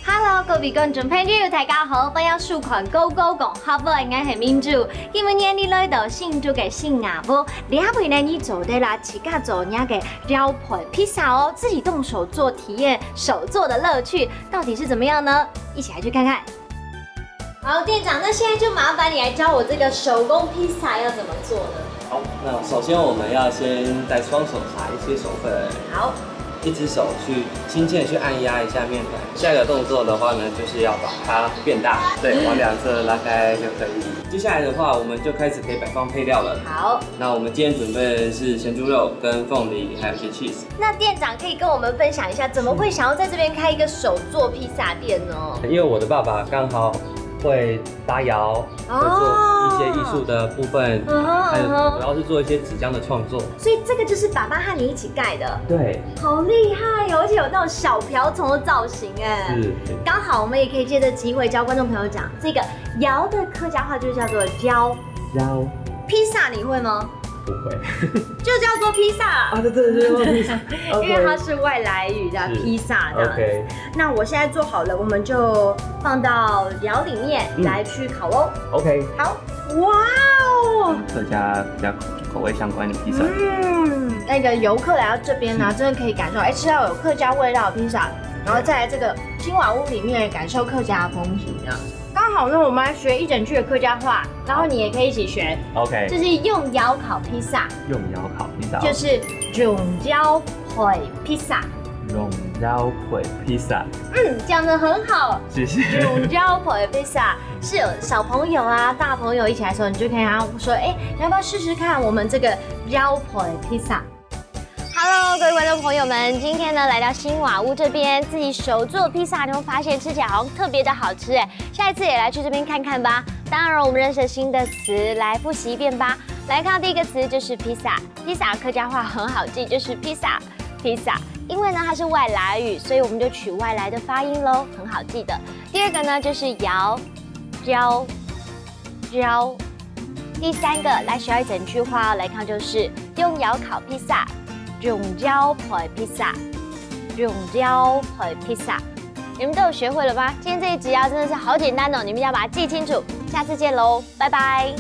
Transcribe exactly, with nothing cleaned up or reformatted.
Hello，各位觀眾朋友，大家好，歡迎收看《Go Go講客話》，𠊎係明珠。今晡日你來到新竹个新雅屋，這位呢，你做得啦，自家做若个窯焙披薩哦，自己動手做，體驗手做的樂趣，到底是怎麼樣呢？一起來去看看。好，店長，那現在就麻煩你來教我這個手工披薩要怎麼做呢？好，那首先我們要先在雙手撒一些手粉，好，一只手去輕輕的去按壓一下面團。下一個動作的話呢，就是要把它變大，對，往兩側拉開就可以。接下來的話，我們就開始可以擺放配料了。好。那我們今天準備的是鹹豬肉、跟鳳梨，還有一些 cheese。那店長可以跟我們分享一下，怎麼會想要在這邊開一個手做披薩店呢？因為我的爸爸剛好會搭窯，會做一些藝術的部分，嗯哼還有嗯哼主要是做一些紙漿的創作。所以這個就是爸爸和你一起蓋的，對，好厲害哦！而且有那種小瓢蟲的造型哎。是。剛好我們也可以借這機會教觀眾朋友講，這個窯的客家話就叫做窯。窯披薩你會嗎？不會就叫做披薩，啊，對對對，對因為它是外來語的披薩這樣子。 OK，那我現在做好了，我們就放到窯裡面來去烤哦。 OK，好，哇哦！客家比較口味相關的披薩。嗯，那個遊客來到這邊呢，真的可以感受，哎，吃到有客家味道的披薩，然後再來這個新瓦屋裡面感受客家的風情這樣。剛好呢，我們來學一整句的客家話，然後你也可以一起學， OK，就是用窯烤披薩，用窯烤披薩，就是用窯焙披薩。用窯焙披薩。嗯，講得很好。謝謝。用窯焙披薩是有小朋友啊、大朋友一起來的時候，你就可以跟他說，哎，你要不要試試看我們這個窯焙披薩？Hello，各位觀眾朋友們，今天呢來到新瓦屋這邊，自己手做披薩，你會發現吃起來好像特別的好吃哎。下一次也來去這邊看看吧。當然，我們認識了新的詞，來複習一遍吧。來看到第一個詞就是披薩，披薩客家話很好記，就是披薩，披薩。因為呢它是外來語，所以我們就取外來的發音嘍，很好記的。第二個呢就是窯，窯，窯。第三個來學一整句話哦，來看就是用窯烤披薩，用窯焙披薩，用窯焙披薩。你們都有學會了嗎？今天這一集啊，真的是好簡單哦，你們一定要把它記清楚。下次見嘍，拜拜。